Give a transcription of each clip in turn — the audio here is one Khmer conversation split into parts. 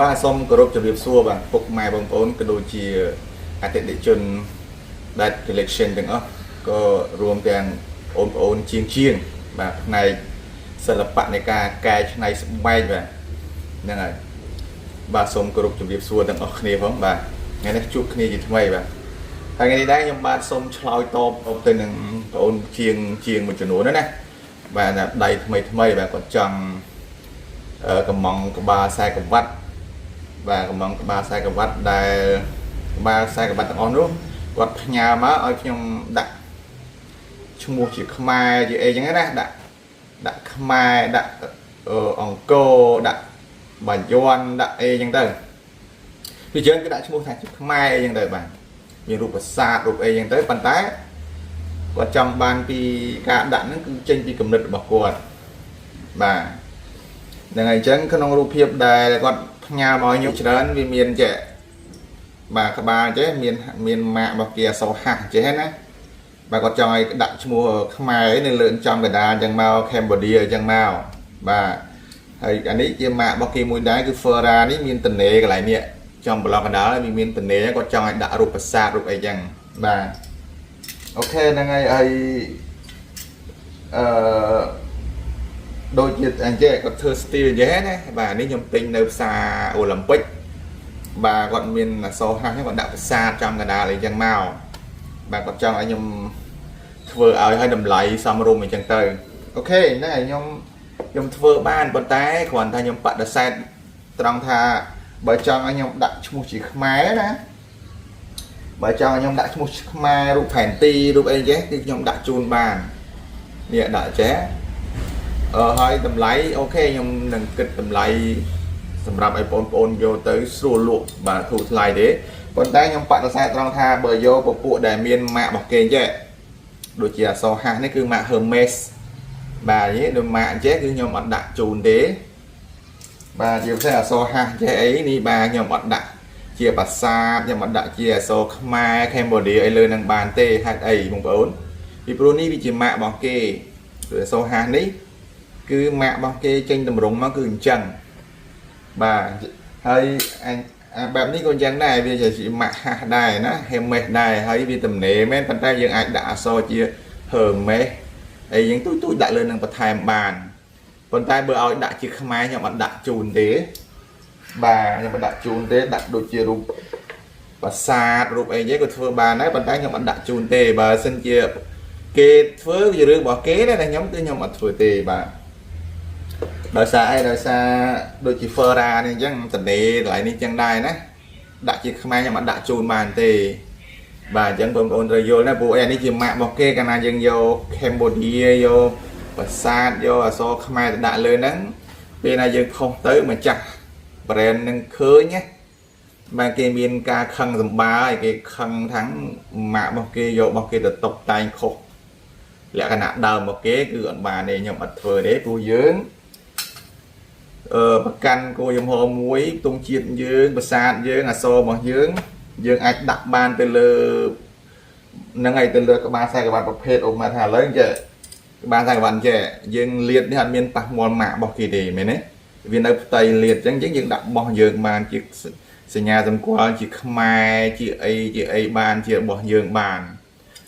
បាទសូមគោរពជម្រាបសួរបាទពុកម៉ែបងប្អូនក៏ដូចជាអតិថិជន Dat Collection ទាំងអស់ក៏រួមទាំងបងប្អូនជាងជាងបាទផ្នែកសិល្បៈនៃការកែច្នៃស្បែកបាទហ្នឹងហើយបាទសូមគោរពជម្រាបសួរទាំងអស់គ្នាផងបាទថ្ងៃនេះជួបគ្នាជាថ្មីបាទហើយថ្ងៃនេះដែរខ្ញុំបាទសូមឆ្លើយតបទៅនឹងបងប្អូនជាងជាងមួយចំនួនណាបាទដៃថ្មីថ្មីបាទគាត់ចង់កំងក្បាលខ្សែក្រវ៉ាត់ បាទកំងក្បាលខ្សែក្រវ៉ាត់ដែលក្បាលខ្សែក្រវ៉ាត់ទាំងអស់នោះគាត់ផ្ញើមកឲ្យខ្ញុំដាក់ឈ្មោះជាខ្មែរជាអីចឹងណាដាក់ដាក់ខ្មែរដាក់អង្គរដាក់បាយ័នដាក់អីចឹងទៅពីច្រើនគឺដាក់ឈ្មោះថាជាខ្មែរអីចឹងទៅបាទមានរូបប្រាសាទរូបអីចឹងទៅប៉ុន្តែគាត់ចង់បានពីការដាក់ហ្នឹងគឺចេញពីគំនិតរបស់គាត់បាទហ្នឹងហើយអញ្ចឹងក្នុងរូបភាពដែលគាត់ផ្ញើមកឲ្យខ្ញុំច្រើនវាមានចេះបាទក្បាលចេះមានមានម៉ាករបស់គេអក្សរហាស់ចេះណាបាទគាត់ចង់ឲ្យដាក់ឈ្មោះខ្មែរនៅលើចំកណ្ដាលអញ្ចឹងមក Cambodia អញ្ចឹងមកបាទហើយអានេះជាម៉ាករបស់គេមួយដែរគឺ Fera នេះមានតនេកន្លែងនេះចំប្លង់កណ្ដាលវាមានតនេគាត់ចង់ឲ្យដាក់រូបប្រាសាទរូបអីចឹងបាទ OK ហ្នឹងហើយហើយអឺដូចជាអញ្ចឹងគាត់ធ្វើ style អញ្ចឹងណាបាទនេះខ្ញុំទិញនៅផ្សារអូឡ িম্প ិកបាទគាត់មានអក្សរហាស់គាត់ដាក់ប្រាសាទចំកណ្ដាលអីចឹងមកបាទគាត់ចង់ឲ្យខ្ញុំធ្វើឲ្យឲ្យតម្លៃសមរម្យអញ្ចឹងទៅOK ហ្នឹងហើយខ្ញុំខ្ញុំធ្វើបានប៉ុន្តែគ្រាន់តែខ្ញុំបដិសេធត្រង់ថាបើចង់ឲ្យខ្ញុំដាក់ឈ្មោះជាខ្មែរណាបើចង់ឲ្យខ្ញុំដាក់ឈ្មោះខ្មែររូបផែនទីរូបអីចេះគឺខ្ញុំដាក់ជូនបាននេះដាក់ចេះ អឺហើយតម្លៃOK ខ្ញុំនឹងគិតតម្លៃសម្រាប់ឲ្យបងប្អូនយកទៅស្រួលលក់បាទធូរថ្លៃទេប៉ុន្តែខ្ញុំបដិសេធត្រង់ថាបើយកពពួកដែលមានម៉ាករបស់គេចេះដូចជាអក្សរហាស់នេះគឺម៉ាក Hermes បាទនេះដូចម៉ាកចេះគឺខ្ញុំអត់ដាក់ជូនទេបាទជាពិសេសអក្សរហាស់ចេះអីនេះបាទខ្ញុំអត់ដាក់ជាប្រាសាទខ្ញុំអត់ដាក់ជាអក្សរខ្មែរ Cambodia អីលើនឹងបានទេហេតុអីបងប្អូនពីព្រោះនេះវាជាម៉ាករបស់គេគឺអក្សរហាស់នេះ គឺម៉ាករបស់គេចេញតម្រង់មកគឺអញ្ចឹងបាទហើយអាបែបនេះក៏អញ្ចឹងដែរវាជាម៉ាកហាស់ដែរណា Hermes ដែរហើយវាទំនេរមែនប៉ុន្តែយើងអាចដាក់អក្សរជា Hermes អីយ៉ាងទូចទូចដាក់លើនឹងបន្ថែមបានប៉ុន្តែបើឲ្យដាក់ជាខ្មែរខ្ញុំអត់ដាក់ជូនទេបាទខ្ញុំអត់ដាក់ជូនទេដាក់ដូចជារូបប្រាសាទរូបអីទេក៏ធ្វើបានដែរប៉ុន្តែខ្ញុំអត់ដាក់ជូនទេបើសិនជាគេធ្វើជារឿងរបស់គេណាតែខ្ញុំគឺខ្ញុំអត់ធ្វើទេបាទ ដោយសារអីដោយសារដូចជា Fera នេះអញ្ចឹងតនេកន្លែងនេះអញ្ចឹងដែរណាដាក់ជាខ្មែរខ្ញុំអត់ដាក់ជូនបានទេបាទអញ្ចឹងបងប្អូនត្រូវយល់ណាព្រោះអីអានេះជាម៉ាករបស់គេកាលណាយើងយក Cambodia យកប្រាសាទយកអក្សរខ្មែរទៅដាក់លើហ្នឹងពេលណាយើងខុសទៅម្ចាស់ brand នឹងឃើញណាបាទគេមានការខឹងសម្បាហើយគេខឹងทั้งម៉ាករបស់គេយករបស់គេទៅតុបតែងខុសលក្ខណៈដើមរបស់គេគឺអត់បានទេខ្ញុំអត់ធ្វើទេព្រោះយើង អឺប្រកាន់គោលចំហមួយទង់ជាតិយើងប្រាសាទយើងអក្សររបស់យើងយើងអាចដាក់បានទៅលើហ្នឹងហើយទៅលើក្បាលខ្សែក្រវ៉ាត់ប្រភេទឧបមាថាឥឡូវចេះក្បាលខ្សែក្រវ៉ាត់ចេះយើងលៀតនេះអត់មានប៉ះពាល់ម៉ាករបស់គេទេមែនទេវានៅផ្ទៃលៀតអញ្ចឹងយើងដាក់បោះយើងបានជាសញ្ញាសម្គាល់ជាខ្មែរជាអីជាអីបានជារបស់យើងបាន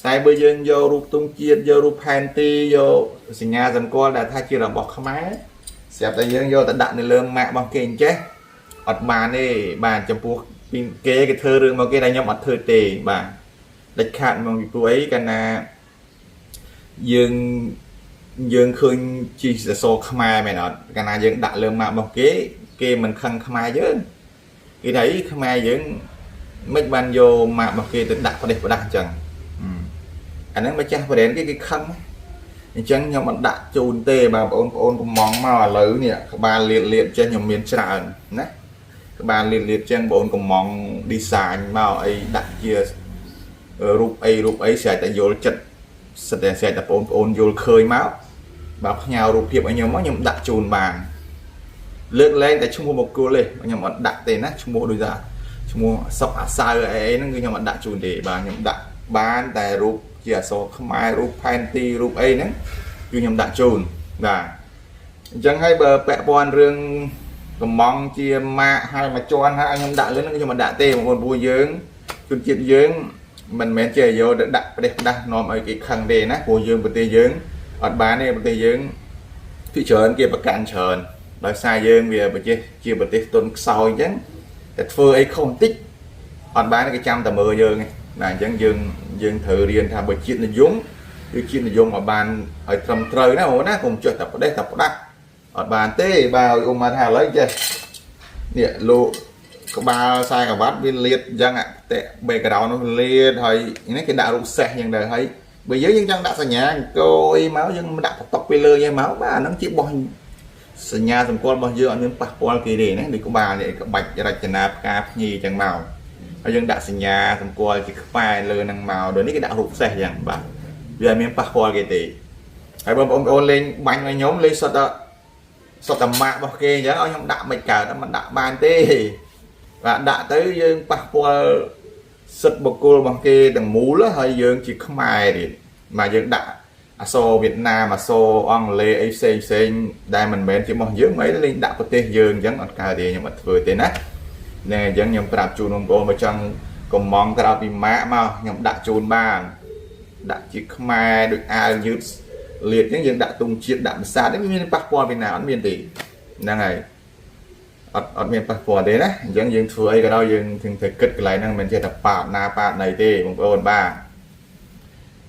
តែបើយើងយករូបទង់ជាតិយករូបផែនទីយកសញ្ញាសម្គាល់ដែលថាជារបស់ខ្មែរស្រាប់តែយើងយកទៅដាក់នៅលើម៉ាករបស់គេអញ្ចេះអត់បានទេបាទចំពោះពីគេគេធ្វើរឿងមកគេតែខ្ញុំអត់ធ្វើទេបាទដាច់ខាតមកពីព្រោះអីកាលណាយើងយើងឃើញជាសសរខ្មែរមែនអត់កាលណាយើងដាក់លើម៉ាករបស់គេគេមិនខឹងខ្មែរយើងគេថាអីខ្មែរយើងមិនបានយកម៉ាករបស់គេទៅដាក់ប្រទេសប្រដាស់អញ្ចឹងអាហ្នឹងម្ចាស់ brand គេគេខឹងអញ្ចឹងខ្ញុំអត់ដាក់ជូនទេបាទបងប្អូនកំងមកឥឡូវនេះក្បាលលៀតលៀតចេះខ្ញុំមានច្រើនណាក្បាលលៀតលៀតចឹងបងប្អូនកំង design មកអីដាក់ជារូបអីរូបអីស្រេចតែយល់ចិត្តសិតតែស្រេចតែបងប្អូនយល់ឃើញមកបាទផ្ញើរូបភាពឲ្យខ្ញុំមកខ្ញុំដាក់ជូនបានលើកលែងតែឈ្មោះបុគ្គលទេខ្ញុំអត់ដាក់ទេណាឈ្មោះដូចថាឈ្មោះសុកអាសៅអីអីហ្នឹងគឺខ្ញុំអត់ដាក់ជូនទេបាទខ្ញុំដាក់បានតែរូបជាអក្សរខ្មែររូបផែនទីរូបអីហ្នឹងគឺខ្ញុំដាក់ជូនបាទអញ្ចឹងហើយបើពាក់ព័ន្ធរឿង កំងជាម៉ាកហើយមកជន់ហើយខ្ញុំដាក់លឿនខ្ញុំមិនដាក់ទេបងប្អូនព្រោះយើងជនជាតិយើងមិនមែនជាយកទៅដាក់ប្រទេសផ្ដាស់នាំឲ្យគេខឹងទេណាព្រោះយើងប្រទេសយើងអត់បានទេប្រទេសយើងភាគច្រើនគេប្រកាន់ច្រើនដោយសារយើងវាប្រទេសជាប្រទេសទុនខ្សោយអញ្ចឹងតែធ្វើអីខុសបន្តិចអត់បានគេចាំតែមើលយើងឯងណាអញ្ចឹងយើងយើងត្រូវរៀនថាបើជាតិនិយមគឺជាតិនិយមឲ្យបានឲ្យត្រឹមត្រូវណាបងប្អូនណាកុំចុះតែប្រទេសតែផ្ដាស់អត់បានទេបាទឲ្យអ៊ំមកថាឥឡូវចេះនេះលោកក្បាលខ្សែក្រវ៉ាត់វាលាតអញ្ចឹងផ្ទះ background នោះលាតហើយនេះគេដាក់រូបសេះអញ្ចឹងទៅហើយបើយើងយើងចង់ដាក់សញ្ញាអង្គអីមកយើងមិនដាក់បន្តុកពីលើយ៉ាងមកបាទអាហ្នឹងជាបោះសញ្ញាសម្គាល់របស់យើងអត់មានប៉ះពាល់គេទេណាដូចក្បាលនេះក្បាច់រចនាផ្កាភ្ញីអញ្ចឹងមកហើយយើងដាក់សញ្ញាសម្គាល់ជាខ្វែលើហ្នឹងមកដូចនេះគេដាក់រូបសេះអញ្ចឹងបាទវាអត់មានប៉ះពាល់គេទេហើយបងប្អូនលេងបាញ់ឲ្យខ្ញុំលេងសុទ្ធតែសុទ្ធតែម៉ាករបស់គេអញ្ចឹងឲ្យខ្ញុំដាក់មិនកើតមិនដាក់បានទេបាទដាក់ទៅយើងប៉ះពាល់សិទ្ធិបុគ្គលរបស់គេទាំងមូលហើយយើងជាខ្មែរទៀតបាទយើងដាក់អក្សរវៀតណាមអក្សរអង់គ្លេសអីផ្សេងផ្សេងដែលមិនមែនជារបស់យើងមិនលេងដាក់ប្រទេសយើងអញ្ចឹងអត់កើតទេខ្ញុំអត់ធ្វើទេណាណែអញ្ចឹងខ្ញុំប្រាប់ជូនបងប្អូនបើចង់កំងក្រៅពីម៉ាកមកខ្ញុំដាក់ជូនបានដាក់ជាខ្មែរដូចអាវយឺតលៀតអញ្ចឹងយើងដាក់ទង់ជាតិដាក់ភាសានេះមានប៉ះពាល់ពីណាអត់មានទេហ្នឹងហើយអត់អត់មានប៉ះពាល់ទេណាអញ្ចឹងយើងធ្វើអីក៏ដោយយើងถึงត្រូវគិតកន្លែងហ្នឹងមិនមែនចេះតែប៉ាតណាប៉ាតណីទេបងប្អូនបាទ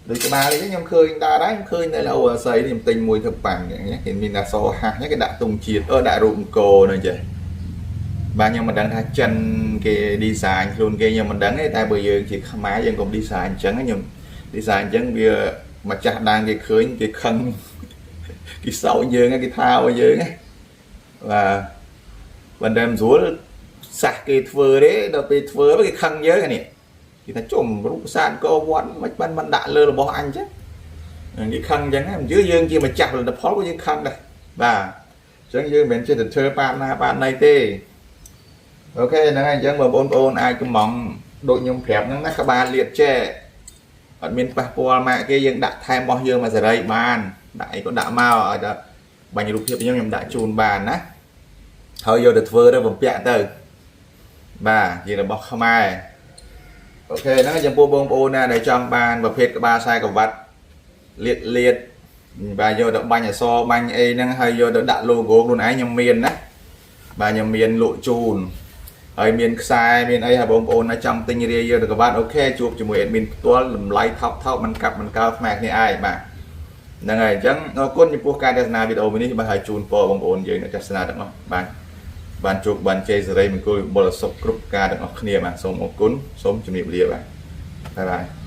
ដូចក្បាលនេះខ្ញុំឃើញដើរដែរខ្ញុំឃើញនៅអូអាស័យនេះខ្ញុំទិញមួយធ្វើប៉ាំងនេះគេមានអក្សរហាស់គេដាក់ទង់ជាតិអឺដាក់រូបអង្គរនៅចេះបាទខ្ញុំមិនដឹងថាចិនគេ design ខ្លួនគេខ្ញុំមិនដឹងទេតែបើយើងជាខ្មែរយើងកុំ design អញ្ចឹងខ្ញុំ design អញ្ចឹងវាម្ចាស់ដានគេឃើញគេខឹងគេសោកយើងគេថាឲ្យយើងណាបាទបណ្តែមិនស្រួលសះគេធ្វើទេដល់ពេលធ្វើគេខឹងយើងនេះគេថាជុំរូបប្រាសាទអង្គរវត្តមិនបានមិនដាក់លើរបស់អញចឹងគេខឹងអញ្ចឹងមិនជឿយើងជាម្ចាស់ផលិតផលក៏យើងខឹងដែរបាទអញ្ចឹងយើងមិនមែនចេះតែធ្វើបាបណាបាបណីទេOK ហ្នឹងហើយអញ្ចឹងបងប្អូនអាចកំងដូចខ្ញុំប្រាប់ហ្នឹងណាក្បាលលាតចែអត់មានប៉ះពាល់ម៉ាកគេយើងដាក់ថែមរបស់យើងមកសេរីបានដាក់អីក៏ដាក់មកឲ្យតែបាញ់រូបភាពខ្ញុំខ្ញុំដាក់ជូនបានណាហើយយកទៅធ្វើទៅបំពាក់ទៅបាទជារបស់ខ្មែរ OK ហ្នឹងចំពោះបងប្អូនណាដែលចង់បានប្រភេទក្បាលខ្សែក្រវ៉ាត់លៀតលៀតបាទយកទៅបាញ់អសបាញ់អីហ្នឹងហើយយកទៅដាក់ logo ខ្លួនឯងខ្ញុំមានណាបាទខ្ញុំមានលក់ជូនហើយមានខ្សែមានអីហើយបងប្អូនណាចង់ទិញរាយយកទៅក្រវ៉ាត់ OK ជួបជាមួយ admin ផ្ទាល់តម្លៃថោកថោកមិនកាប់មិនកោខ្មែរគ្នាឯងបាទហ្នឹងហើយអញ្ចឹងអរគុណចំពោះការទស្សនាវីដេអូមួយនេះបាទហើយជូនពរបងប្អូនយើងអ្នកទស្សនាទាំងអស់បាទបានជោគបានជ័យសិរីមង្គលបុលសុខគ្រប់ការទាំងអស់គ្នាបាទសូមអរគុណសូមជម្រាបលាបាទ bye bye.